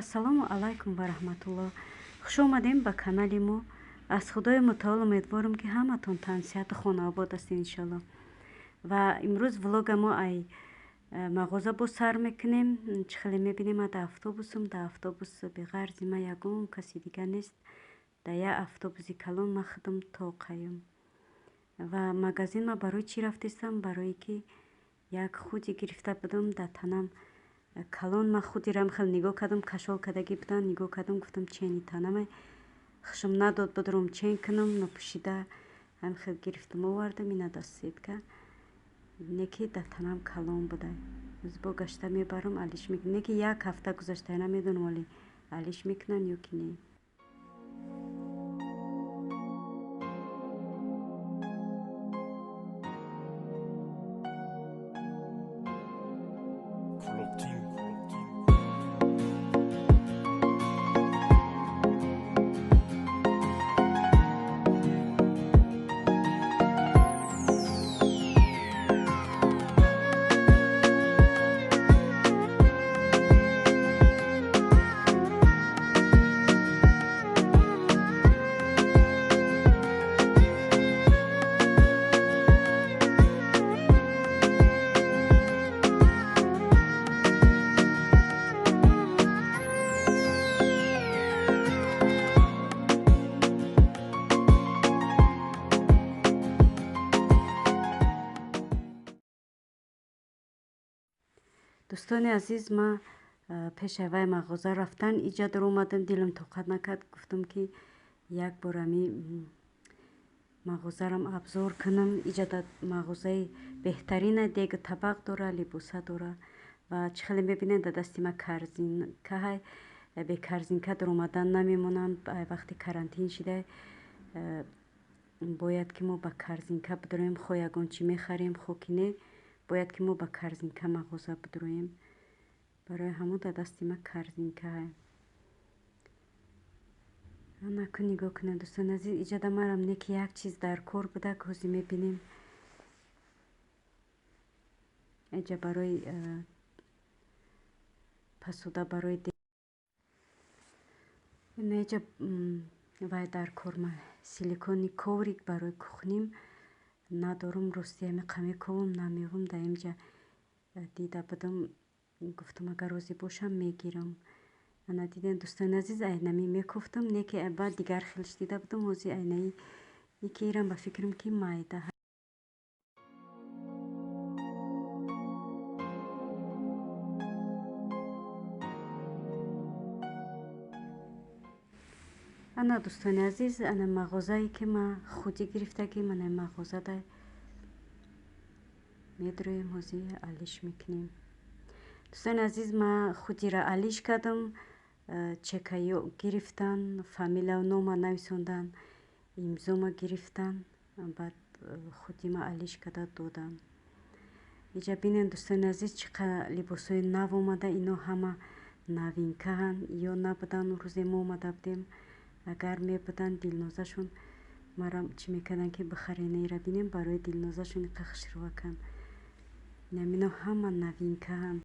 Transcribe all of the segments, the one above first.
Ассалому алайкум ва раҳматуллоҳ. Хуш омадем ба канали мо. Аз Худои Мутаол умедворам, ки ҳаматон тансиҳату хонаобод ҳастед, иншаллоҳ. Ва имрӯз влога мо ай мағоза боз сар мекунем. Чӣ хеле мебинем, ма дар автобусам, дар автобус беғарзи ма ягон каси дига нест. Дар як автобуси калон ма худам тоқаем. Ва магазин ма барои чӣ рафтестам? Барое ки як худи гирифта будам, дар танам калон. Ма худирам хел нигоҳ кардам, кашол кардагӣ будан, нигоҳ кардам, гуфтам, чени танаме хушм надод, будром чен кунам, напӯшида ҳам хел гирифтам, овардам. Ина дар сетка не ки дар танам калон буда. Бо гашта мебарам, алиш мекунам. Не ки як ҳафта гузашта, намедонам, оли алиш мекунанд ё ки не. Дӯстони азиз, ма пеши вай мағоза рафтан иҷа даромадам, дилам тоқат накард, гуфтам, ки як бор ами мағозарам обзор кунам. Иҷа мағозаи беҳтарина, дегу табақ дора, либоса дора. Ва чӣ хеле мебинед, дар дасти ма корзинка ҳай. Бе корзинка даромадан намемонам. Вақти карантин шида, бояд ки мо ба корзинка бидроем. Хо ягон чӣ мехарем, хо ки не, бояд ки мо ба корзинка мағоза бидроем. Барои ҳамон дар дасти ма корзинка ҳай. Анаку нигоҳ кунед, дӯстони азиз, иҷада марам не ки як чиз дар кор буда, ҳозир мебинем. Иҷа барои посуда, барои иҷа вай дар кор ма силикони коврик барои кухним надорум. Рости, ҳами қамековум, намевум. Дар инҷа дида будам, гуфтам, агар розӣ бошам, мегирам. Ана дидем, дӯстони азиз, айнами мекуфтам, не ки баъд дигар хелш дида будам. Ҳозир айнаи ики ирам, ба фикрам, ки майда. Ана, дӯстони азиз, ана мағозае ки ма худи гирифтагӣ, мана мағозада медроем, ҳозир алиш мекунем. Дӯстони азиз, ма худира алиш кардам, чекаё гирифтан, фамилияу нома нависондан, имзома гирифтан, баъд худима алиш карда додам. Иҷа бинед, дӯстони азиз, чӣ қадр либосҳои нав омада. Ино ҳама новинкаанд, ё набуданд рӯзе мо омада будем. Агар мебуданд, Дилнозашон мара чӣ мекарданд, ки бихарен. Ира бинем, барои Дилнозашон иқа хушрӯаканд. Инамино ҳама новинкаанд.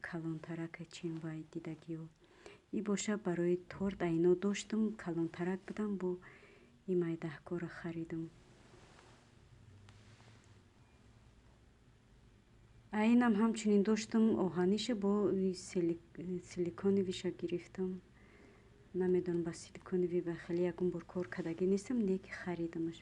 Калонтарака чин вай дидагиё. И боша барои торт айно доштум, калонтарак будам, бо и майдаҳкора харидум. Айнам ҳамчунин доштум оҳаниша, бо силиконовиша гирифтам. Намедонам, ба силиконови ба хеле ягон бор кор кардагӣ нестам, не ки харидамаш.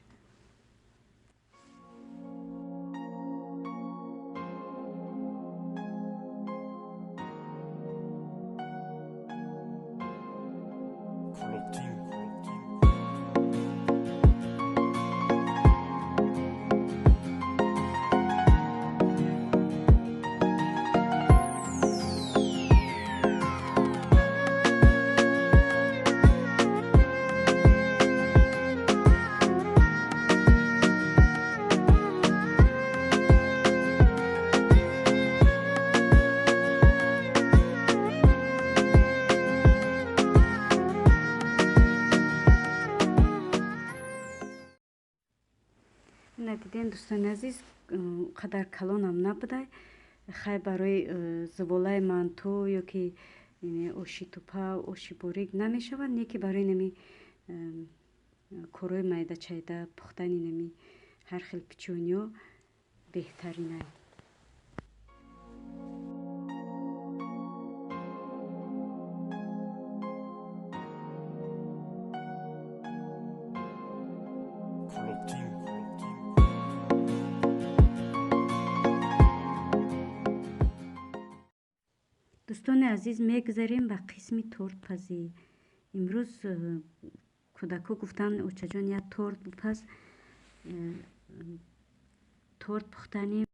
Дидем, дӯстони азиз, қадар калонам набудай. Хай, барои зуволаи манту ё ки оши тупа, оши борик намешавад, не ки барои нами корҳои майдачайда, пухтани нами ҳар хел печеньё беҳтаринай. Дӯстони азиз, мегузарем ба қисми тортпазӣ. Имрӯз кӯдакҳо гуфтанд: «Очаҷон, як торт бипаз». Торт пухтанем.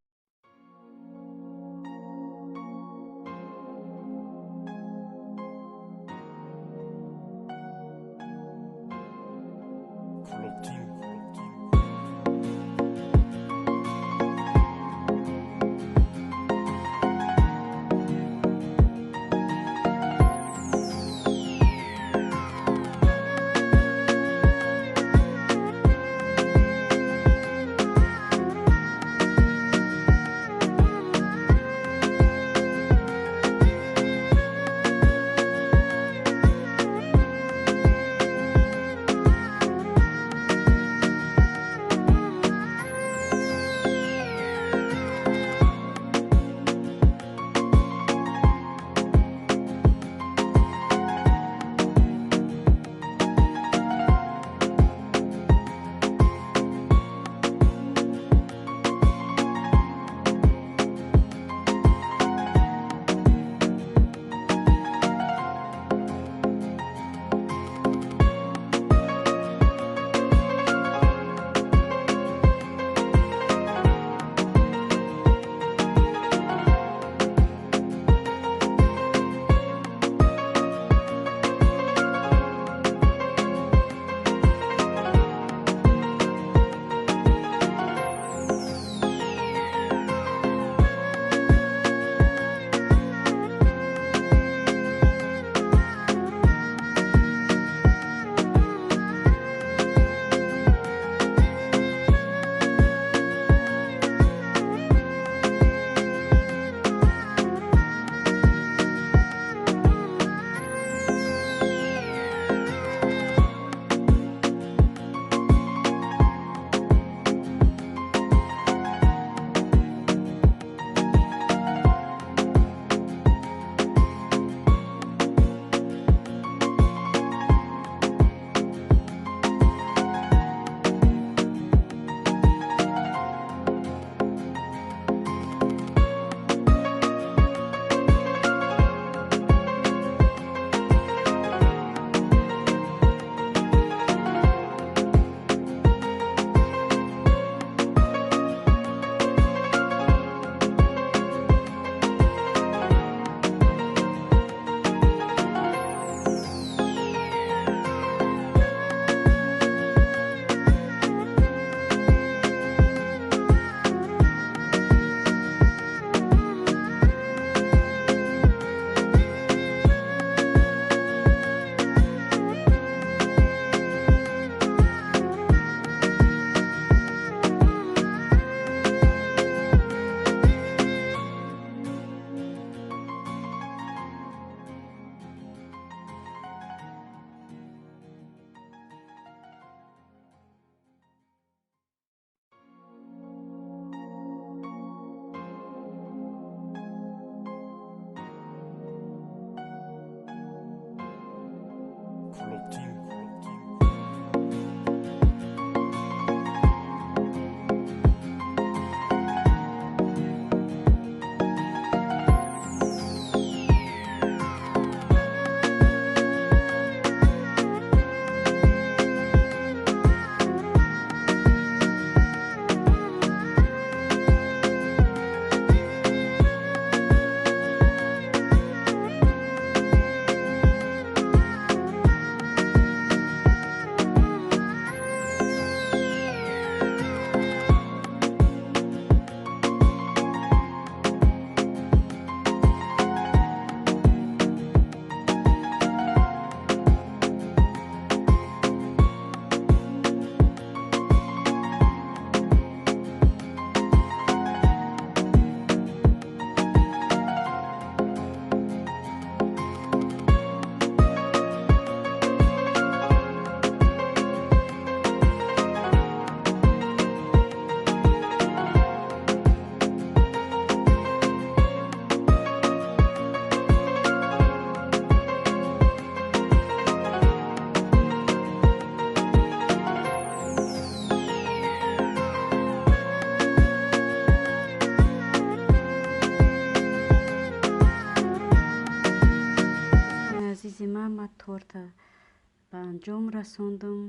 анҷом расондум.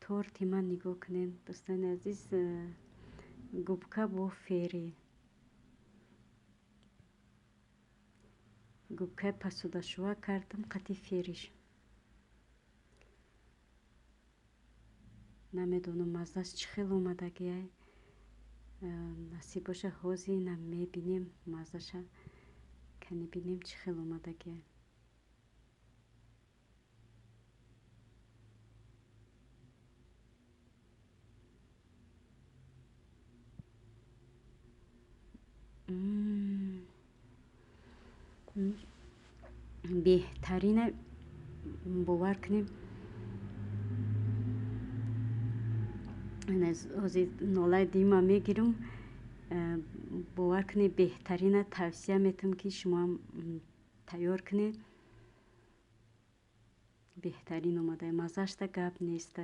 Торти ман нигоҳ кунед, дӯстони азиз, губка бо фери. Губкаи пасудашува кардам қати фериш. Намедонам, маззаш чӣ хел омадагиай. Насиб боша, ҳозир ина мебинем маззаша. Кани бинем, чӣ хел омадагиай. Беҳтарина, бовар кунем. Ҳозир нолаи дима мегирам. Бовар кунед, беҳтарина, тавсия метавам, ки шумоам тайёр кунед. Беҳтарин омада, маззашта гап неста.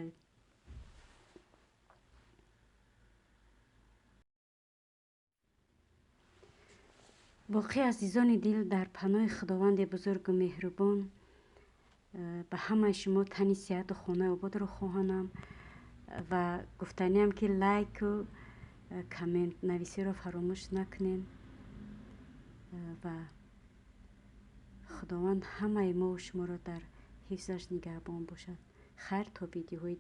Боқӣ, азизони дил, дар паноҳи Худованди бузургу меҳрубон ба ҳамаи шумо тани сиҳату хонаи ободро хоҳонам ва гуфтаниам, ки лайку коммент нависиро фаромӯш накунед ва Худованд ҳамаи мову шуморо дар ҳифзаш нигаҳбон бошад. Хайр, то видеоҳои